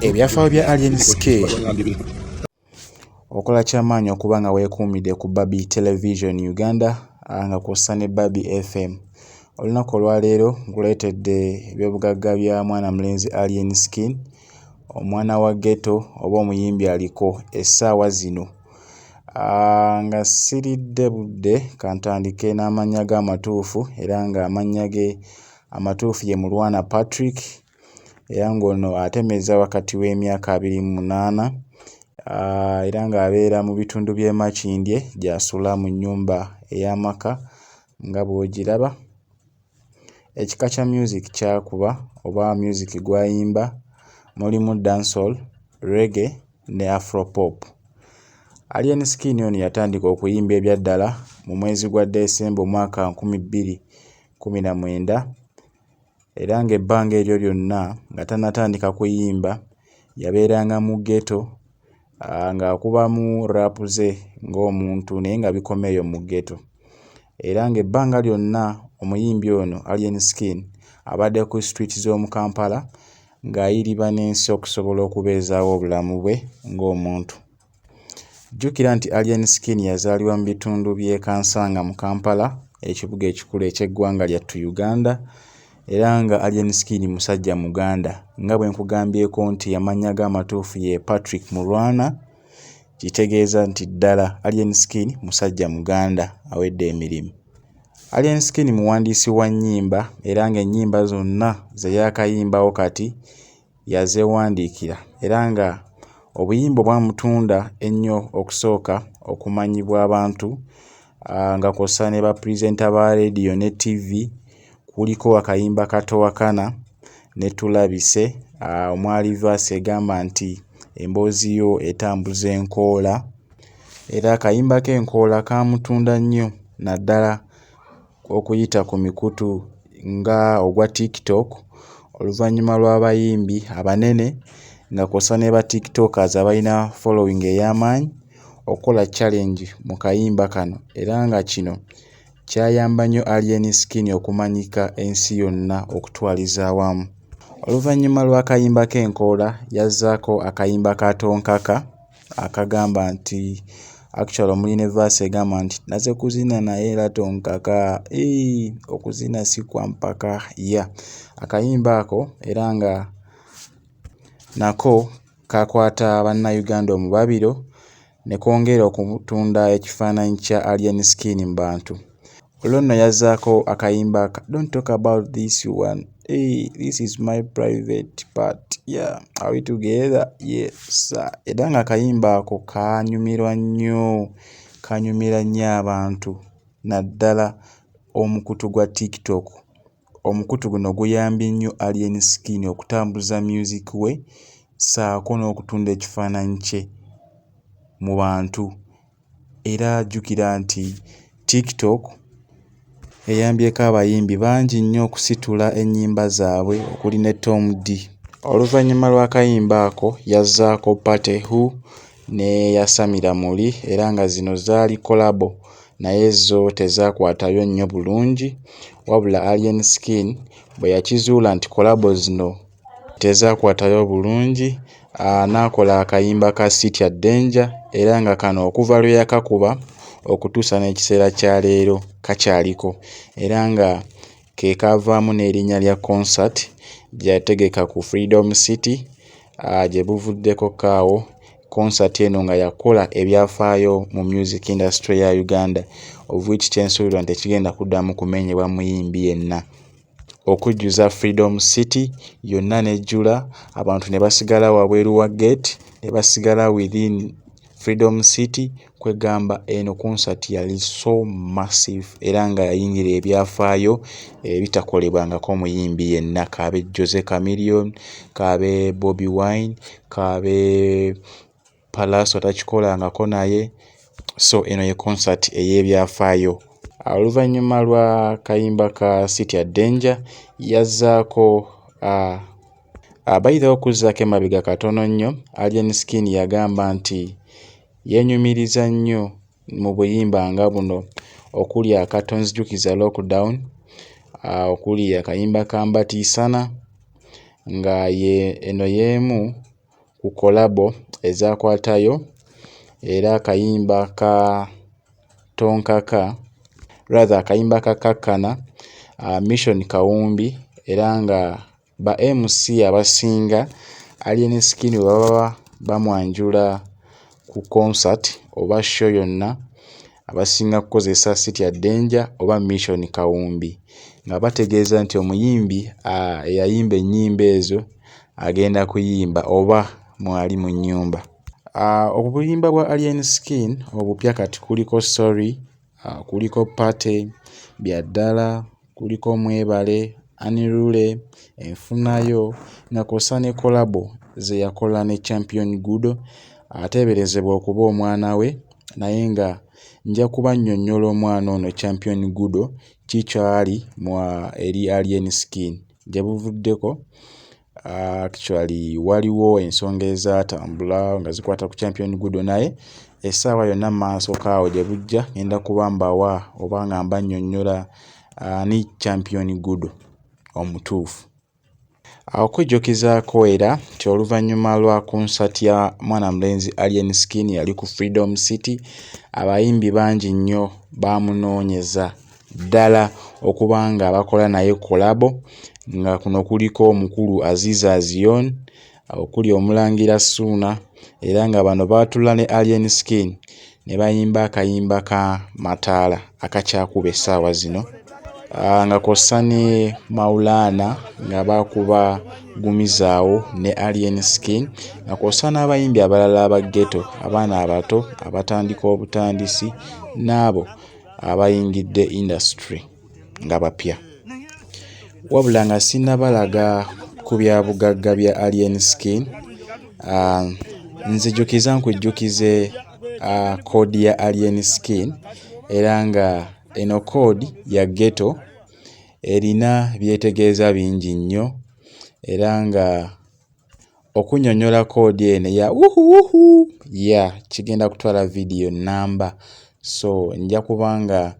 Ebyafaayo bya Alien Skin. Okola kyamaanyi okuba nga weekuumidde ku Barbie Television Uganda nga kw'ossa ne Barbie FM. Olunaku olwaleero nkuleetedde ebyobugagga bya mwana mulenzi Alien Skin, omwana wa ghetto oba omuyimbi aliko essaawa zino. Nga siridde budde kantandike n'amannya ge amatuufu era ng'amannya ge amatuufu ye Mulwana Patrick era ng'ono atemeza wakati w'emyaka 28 era ng'abeera mu bitundu by'e Makindye gy'asula mu nnyumba ey'amaka nga bw'ogiraba. Ekika kya music ky'akuba oba music gw'ayimba mulimu dancehall, reggae ne afro pop. Alien Skin ono yatandika okuyimba ebya ddala mu mwezi gwa December omwaka 2019 era ng'ebbanga eryo lyonna nga tannatandika kuyimba yabeeranga mu ghetto ng'akubamu rap ze ng'omuntu naye nga bikoma eyo mu ghetto. Era ng'ebbanga lyonna omuyimbi ono Alien Skin abadde ku street z'omu Kampala ng'ayiriba n'ensi okusobola okubeezaawo obulamu bwe ng'omuntu. Jjukira nti Alien Skin yazaalibwa mu bitundu by'e Kansanga mu Kampala, ekibuga ekikulu eky'eggwanga lyattu Uganda era nga Alien Skin musajja Muganda nga bwe nkugambyeko nti amannya ge amatuufu ye Patrick Mulwana kitegeeza nti ddala Alien Skin musajja Muganda awedde emirimu. Alien Skin muwandiisi wa nnyimba era ng'ennyimba zonna ze yaakayimbawo kati yazeewandiikira era nga obuyimba obwamutunda ennyo okusooka okumanyibwa abantu nga kw'ossa ne bapurizenta ba leediyo ne ttivvi kuliko akayimba ka Towakana ne Tulabise omwali vvaasi egamba nti emboozi yo etambuza enkoola era akayimba k'enkoola kaamutunda nnyo naddala okuyita ku mikutu nga ogwa Tiktok oluvannyuma lw'abayimbi abanene nga kw'ossa ne ba Tiktokers abalina following ey'amaanyi okukola challenge mu kayimba kano era nga kino kyayamba nnyo Alien Skin okumanyika ensi yonna okutwaliza awamu. Oluvannyuma lw'akayimba k'enkoola yazzaako akayimba ka Tonkaka akagamba nti actually omuli ne verse egamba nti naze kuzina naye era tonkaka eii okuzina si kwa mpaka yeah akayimba ako era nga nako kakwata Bannayuganda omubabiro ne kongera okutunda ekifaananyi kya Alien Skin mu bantu. Olwo nno yazzaako akayimba ka Don't talk about this one hey, this is my private part yeah, are we together yes sir. Era ng'akayimba ako kaanyumirwa nnyo kanyumira nnyo abantu naddala omukutu gwa Tiktok. Omukutu guno guyambye nnyo Alien Skin okutambuza music we ssaako n'okutunda ekifaananyi kye mu bantu. Era jjukira nti Tiktok eyambyeko abayimbi bangi nnyo okusitula ennyimba zaabwe okuli ne Tom D. Oluvannyuma lw'akayimba ako yazzaako Party Who ne Yasamira Muli era nga zino zaali collabo naye zo tezaakwatayo nnyo bulungi wabula Alien Skin bwe yakizuula nti collabo zino tezaakwatayo bulungi n'akola akayimba ka Sitya Danger era nga kano okuva lwe yakakuba okutuusa n'ekiseera kya leero kakyaliko era nga ke kaavaamu n'erinnya lya concert gye yategeka ku Freedom City gye buvuddeko awo. Concert eno nga yakola ebyafaayo mu music industry ya Uganda of which kye nsuubira nti tekigenda kuddamu kumenyebwa muyimbi yenna. Okujjuza Freedom City yonna n'ejjula abantu ne basigala wabweru wa gate ne basigala within Freedom City kwegamba eno concert yali so massive era nga yayingira ebyafaayo ebitakolebwangako omuyimbi yenna k'abe Jose Chameleone, k'abe Bobi Wine, k'abe Pallaso takikolangako naye so eno ye concert ey'ebyafaayo. Oluvannyuma lwa kayimba ka Sitya Danger yazzaako by the way okuzzaako emabega katono nnyo Alien Skin yagamba nti yeenyumiriza nnyo mu buyimba nga buno okuli aka Tonzijukiza Lockdown, okuli akayimba ka Mbatiisana nga ye eno y'emu ku collabo ezakwatayo era akayimba ka Tonkaka rather akayimba ka Kakkana Mission Kawumbi era nga ba MC abasinga Alien Skin bwe baba bamwanjula ku concert oba show yonna abasinga kukozesa Sitya Danger oba Mission Kawumbi nga bategeeza nti omuyimbi eyayimba ennyimba ezo agenda kuyimba oba mwali mu nnyumba. Obuyimba bwa Alien Skin obupya kati kuliko Sorry, kuliko Party, Byaddala, kuliko Mwebale, Unruly, Enfunayo nga kw'ossa ne collabo ze yakola ne Champion Gudo ateeberezebwa okuba omwana we naye nga nja kubannyonnyola omwana ono Champion Gudo ki ky'ali eri Alien Skin gye buvuddeko. Actually waliwo ensonga ezaatambula nga zikwata ku Champion Gudo naye essaawa yonna mu maaso kaawo gye bujja ngenda kuba mbawa oba nga mbannyonnyola ani Champion Gudo omutuufu. Okujjukizaako era nti oluvannyuma lwa konsati ya mwana mulenzi Alien Skin yali ku Freedom City, abayimbi bangi nnyo baamunoonyeza ddala okuba nga bakola naye kolabo nga kuno kuliko omukulu Aziz Azion, okuli Omulangira Ssuuna era nga bano baatula ne Alien Skin ne bayimba akayimba ka Mataala akakyakuba essaawa zino nga kw'ossa ne Maulana nga bakuba Gumizaawo ne Alien Skin nga kw'ossa n'abayimbi abalala aba ghetto abaana abato abatandika obutandisi n'abo abayingidde industry nga bapya. Wabula nga sinnabalaga ku byabugagga bya Alien Skin, nzijukiza nkujjukize code ya Alien Skin era nga eno code ya ghetto erina by'etegeeza bingi nnyo era nga Okunnyonnyola koodi eno eya wuhuwuhu yeah kigenda kutwala vidiyo nnamba so nja kuba nga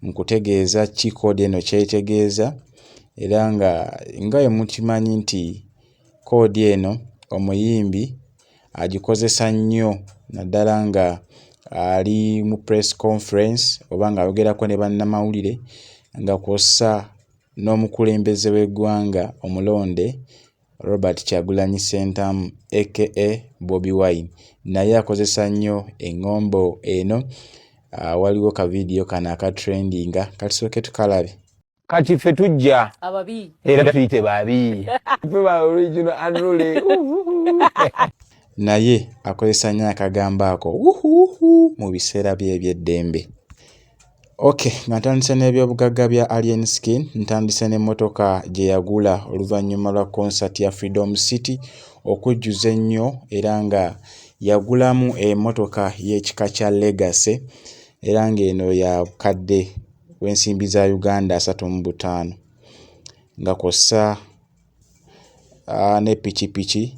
nkutegeeza ki koodi eno ky'etegeeza era nga nga bwe mukimanyi nti koodi eno omuyimbi agikozesa nnyo naddala nga ali mu press conference oba ng'ayogerako ne bannamawulire nga kw'ossa n'omukulembeze w'eggwanga omulonde Robert Kyagulanyi Ssentamu aka Bobi Wine naye akozesa nnyo eng'ombo eno. Waliwo ka vidiyo kano aka trendinga katusooke tukalabe. Kati ffe tujja ababi era tuyite babi ffe ba original unruly. Naye akozesa nnyo akagambo ako wuhuwuhu mu biseera bye eby'eddembe. Ok nga ntandise n'ebyobugagga bya Alien Skin, ntandise n'emmotoka gye yagula oluvannyuma lwa konsati ya Freedom City okujjuza ennyo era nga yagulamu emmotoka y'ekika kya Legacy era ng'eno ya bukadde bw'ensimbi za Uganda 35 nga kw'ossa ne pikipiki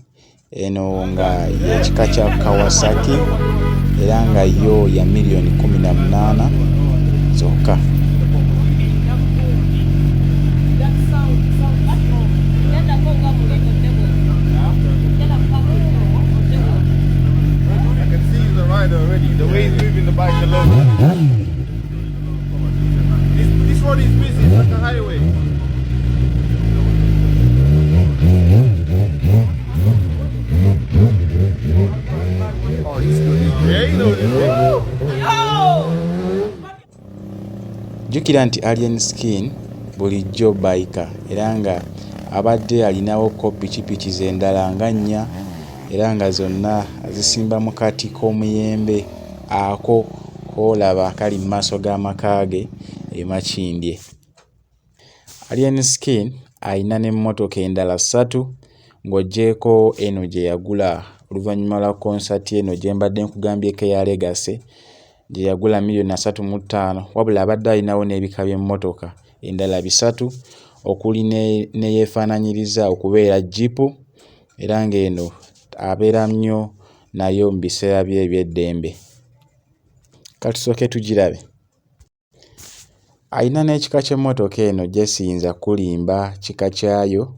eno nga y'ekika kya Kawasaki era nga yo ya miliyoni 18 zokka. This road is busy, it's like a highway. Oh, he's good. Yeah, you know this. Jjukira nti Alien Skin bulijjo biker era nga abadde alinawo ko pikipiki ze endala nga nnya era nga zonna azisimba mu kati k'omuyembe ako k'olaba akali mu maaso g'amaka ge e Makindye. Alien Skin alina n'emmotoka endala ssatu ng'oggyeeko eno gye yagula oluvannyuma lwa konsati eno gye mbadde nkugambyeko eya Legacy gye yagula miliyoni 35 wabula abadde alinawo n'ebika by'emmotoka endala bisatu okuli n'eyeefaanaanyiriza okubeera jjiipu era ng'eno abeera nnyo nayo mu biseera bye eby'eddembe. Ka tusooke tugirabe. Alina n'ekika ky'emmotoka eno gye siyinza kukulimba kika kyayo.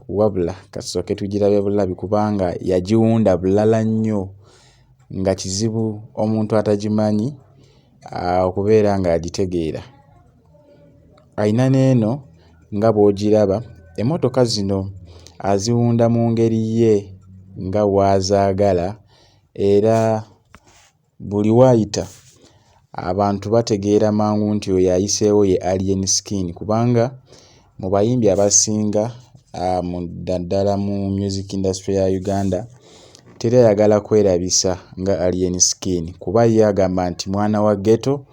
Wabula katusooke tugirabe bulabi kubanga yagiwunda bulala nnyo nga kizibu omuntu atagimanyi okubeera ng'agitegeera. Alina n'eno nga bw'ogiraba, emmotoka zino aziwunda mu ngeri ye nga bw'azaagala era buli w'ayita abantu bategeera mangu nti oyo ayiseewo ye Alien Skin kubanga mu bayimbi abasinga naddala mu music industry ya Uganda teri ayagala kwerabisa nga Alien Skin kuba ye agamba nti mwana wa ghetto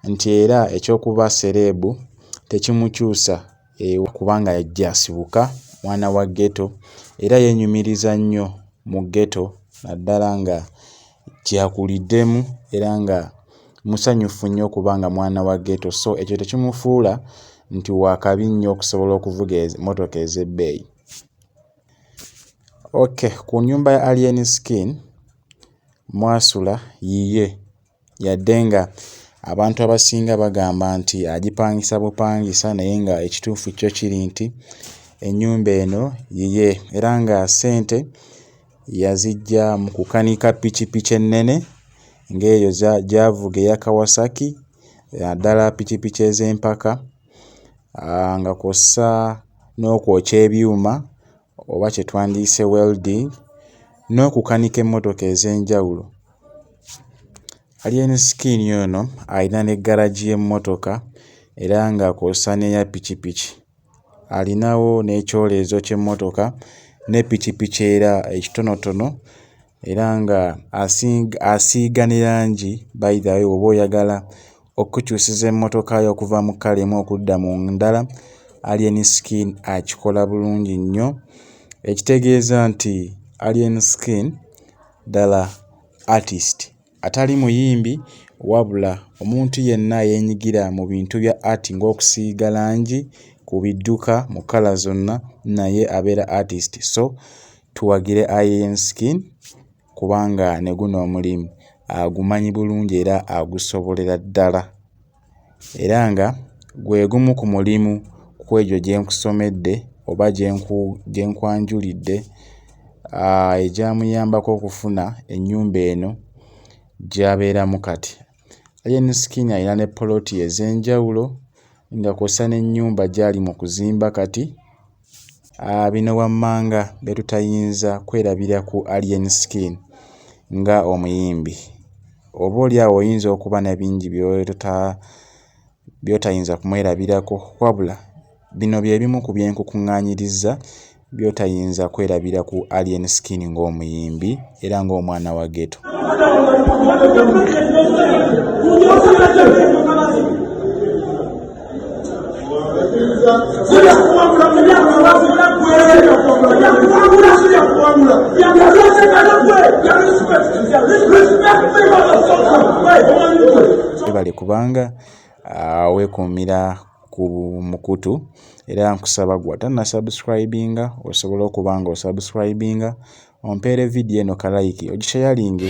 nti era eky'okuba sereebu tekimukyusa kubanga gy'asibuka mwana wa ghetto era yeenyumiriza nnyo mu ghetto naddala nga gy'akuliddemu era nga musanyufu nnyo okuba nga mwana wa ghetto so ekyo tekimufuula nti wa kabi nnyo okusobola okuvuga emmotoka ez'ebbeeyi. Okay, ku nnyumba ya Alien Skin mw'asula yiye yadde nga abantu abasinga bagamba nti agipangisa bupangisa naye nga ekituufu kyo kiri nti ennyumba eno yiye era nga ssente yaziggya mu kukanika ppikipiki ennene ng'eyo gy'avuga eya Kawasaki naddala ppikipiki ez'empaka nga kw'ossa n'okwokya ebyuma oba kye twandiyise welding n'okukanika emmotoka ez'enjawulo. Alien Skin ono alina ne garagi y'emmotoka era nga kw'ossa n'eya ppikipiki. Alinawo n'ekyolezo ky'emmotoka ne ppikipiki era ekitonotono era nga asiiga ne langi by the way bw'oba oyagala okkukyusiza emmotoka yo okuva mu kkala emu okudda mu ndala Alien Skin akikola bulungi nnyo ekitegeeza nti Alien Skin ddala artist atali muyimbi wabula omuntu yenna eyeenyigira mu bintu bya art ng'okusiiga langi ku bidduka mu kkala zonna naye abeera artist so tuwagire Alien Skin kubanga ne guno omulimu agumanyi bulungi era agusobolera ddala era nga gwe gumu ku mulimu ku egyo gye nkusomedde oba gye nkwanjulidde egyamuyambako okufuna ennyumba eno gy'abeeramu kati. Alien Skin alina ne poloti ez'enjawulo nga kw'ossa n'ennyumba gy'ali mu kuzimba kati. Bino wammanga bye tutayinza kwerabira ku Alien Skin nga omuyimbi. Oboolyawo oyinza okuba ne bingi by'otayinza kumwerabirako wabula bino bye bimu ku bye nkukuŋŋaanyirizza by'otayinza kwerabira ku Alien Skin ng'omuyimbi era ng'omwana wa ghetto. Webale kubanga weekuumira ku mukutu era nkusaba gwe atannasubscribinga osobola okuba nga osubscribinga ompeere vidiyo eno ka like ogishayalinge.